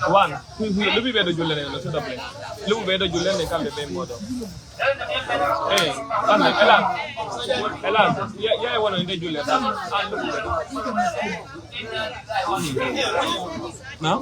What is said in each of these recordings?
One, lubi bedo julle ne, s'il te plaît. Lubi bedo julle ne kambe be modo. Eh, ande elan. Elan, ya ya wono inde julle tan. An lubi bedo. Na?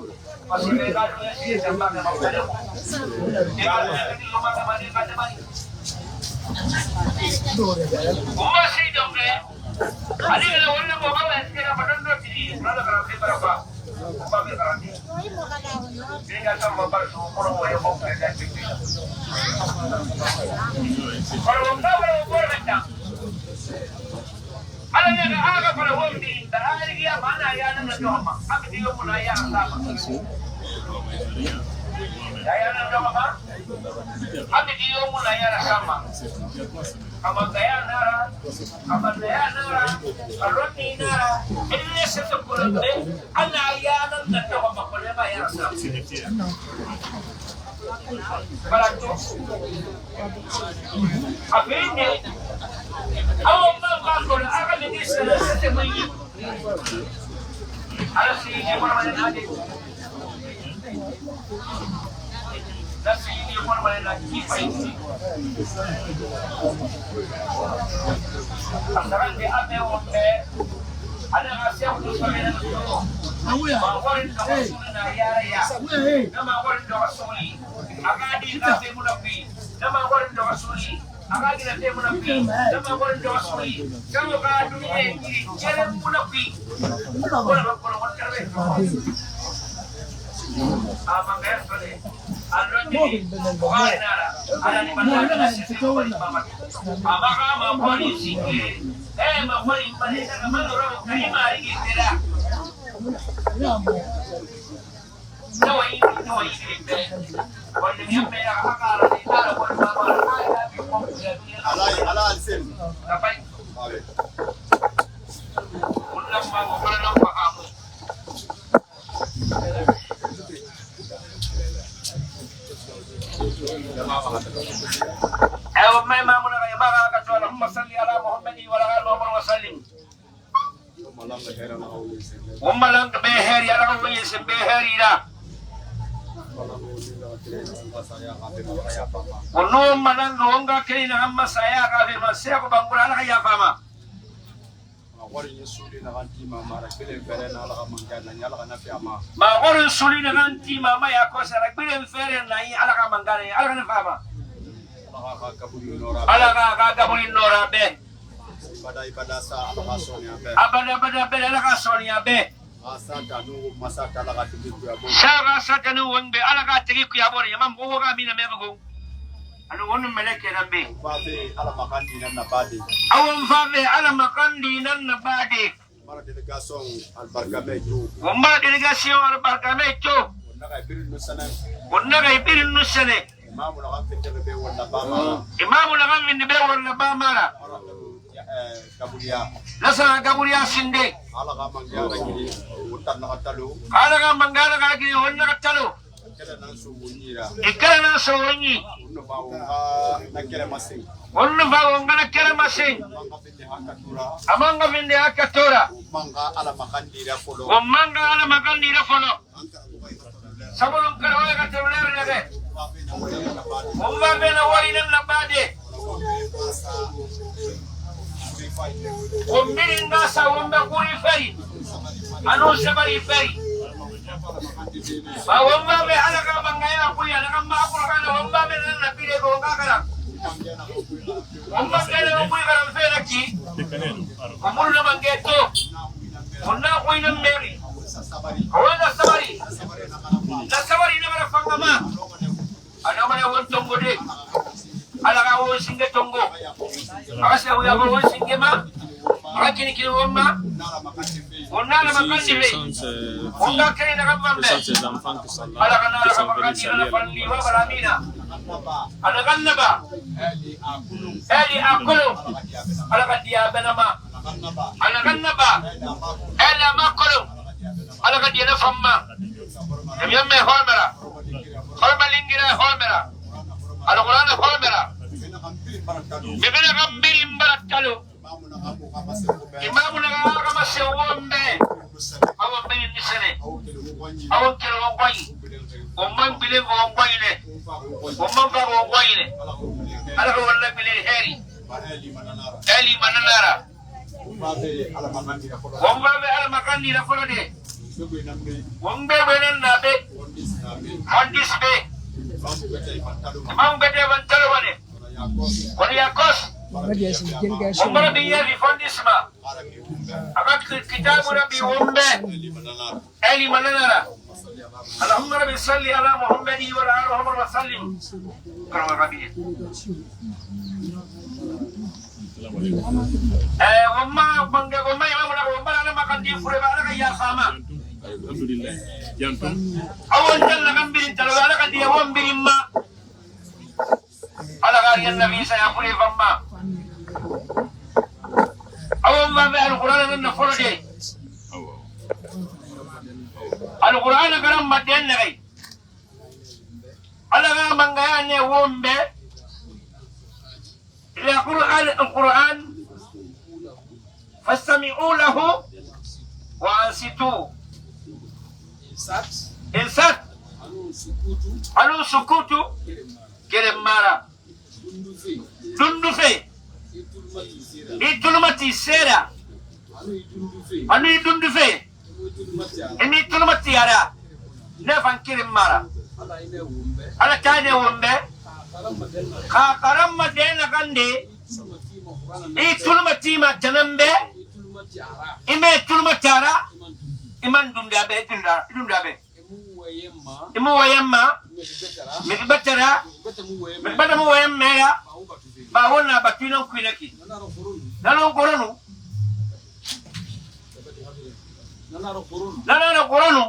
Ce sont ces enfants qui sont là, qui sont venus saluer la. fa alqur'ana nan na folo de alqur'ana garan maden ne ala ga mangaya ne wombe ila qur'an alqur'an fastami'u lahu wa ansitu insat anu sukutu keremara dundufe itulmati sera anu dundufe imi tulmati ara nefan keremara ala tane wombe ka karamma dena gande itulmati ma tanambe ime tulmati ara iman dundabe dundabe imu wayemma mi batara mi bata mu wayemma ya ba wona batunan kuinaki nanon koronu nanaro koronu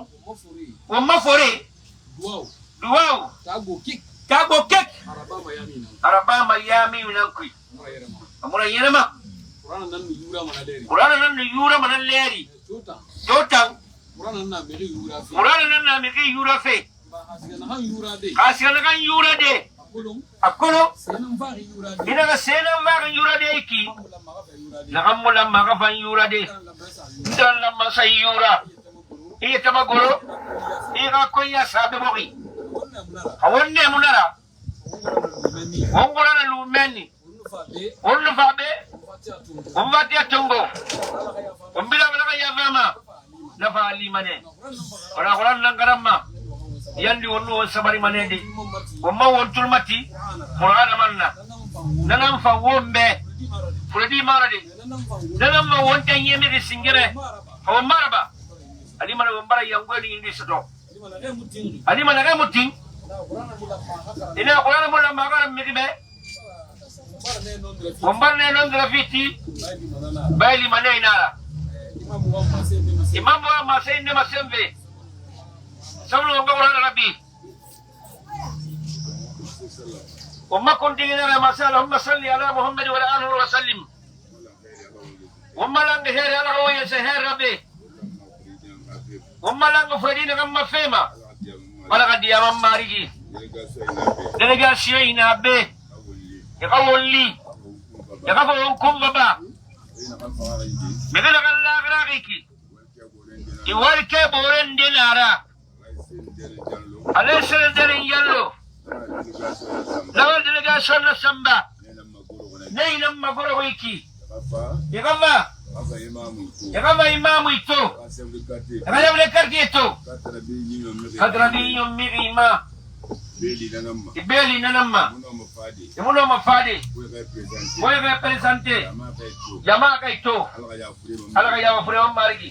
o mafore duwaw tago kek araba mayami unankui amura yerema qur'ana nan yura manan leri totan qur'ana nan na mi yura fe asiga kan yura de akolo ina ga senan ma kan yura de ki na kan mulan ma ka fan yura de dan la ma sai yura iya tamagoro iya konya sabe mogi awonne munara wongora na lumeni wonno fabe wonvati atongo wombila bala ya fama nafa alimane wala quran nan garamma yandi wonno won sabari manede womma won tulmati qur'ana manna nanan fa wombe furedi marade nanan ma won tanye mi singere fa maraba alimana wombara yangweni indi soto alimana ga mutin ina qur'ana mulla magara migibe wombarne non grafiti bayli mane inara imamu wa masai ne masembe sablu wonga qur'ana rabbi وما كنت لنا ما سأل اللهم صل على محمد وعلى آله وسلم وما لان غير على هو يسهر ربي وما لان فرينا كما فيما ولا قد يا ماريجي délégation ina be يقول لي يقول كم بابا مثل غلا غراقيكي يورك بورن دينارا على سندرين يلو لو délégation نسمبا نينا ما غرويكي يقول يقول إمام يتو يقول لكارتيتو كتربي يومي ما Ibeli nanama imuno mafadi woy representer jama kay to ala ka yawa fure marigi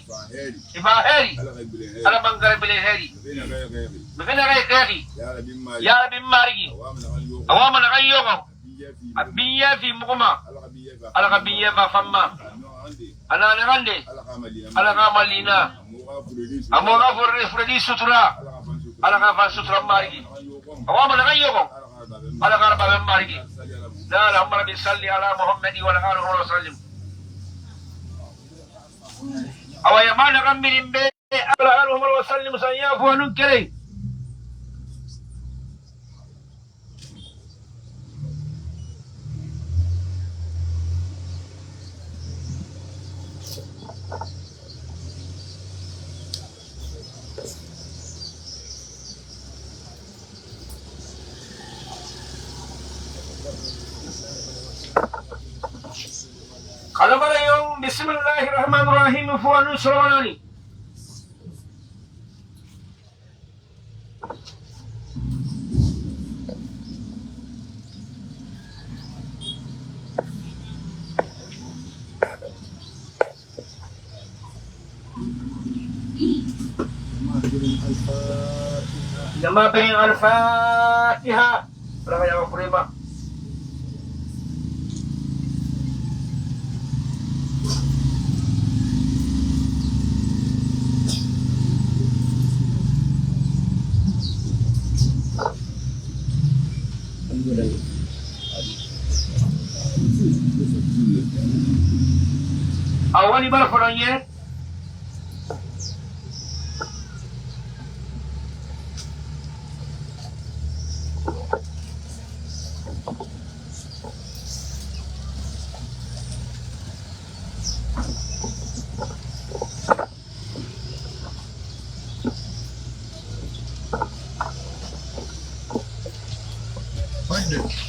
ifa heri ala bangare bele heri mekena kay kay ya rabbi marigi awama na kayogo abiya fi muguma ala ka biya fa famma ala nagande ala ka malina amoga fure sutura ala ka fa sutura marigi awama na kayogo ala ka rabba marigi la allahumma rabbi salli ala muhammadi wa ala alihi wa sallim awa yamana gambirin be ala alihi wa sallim sanyafu anun kere بسم الله الرحمن الرحيم فوانو سروناني لما بين الفاتحة برافو يا فريمة A wali bara fɔlɔ n ye. Find it.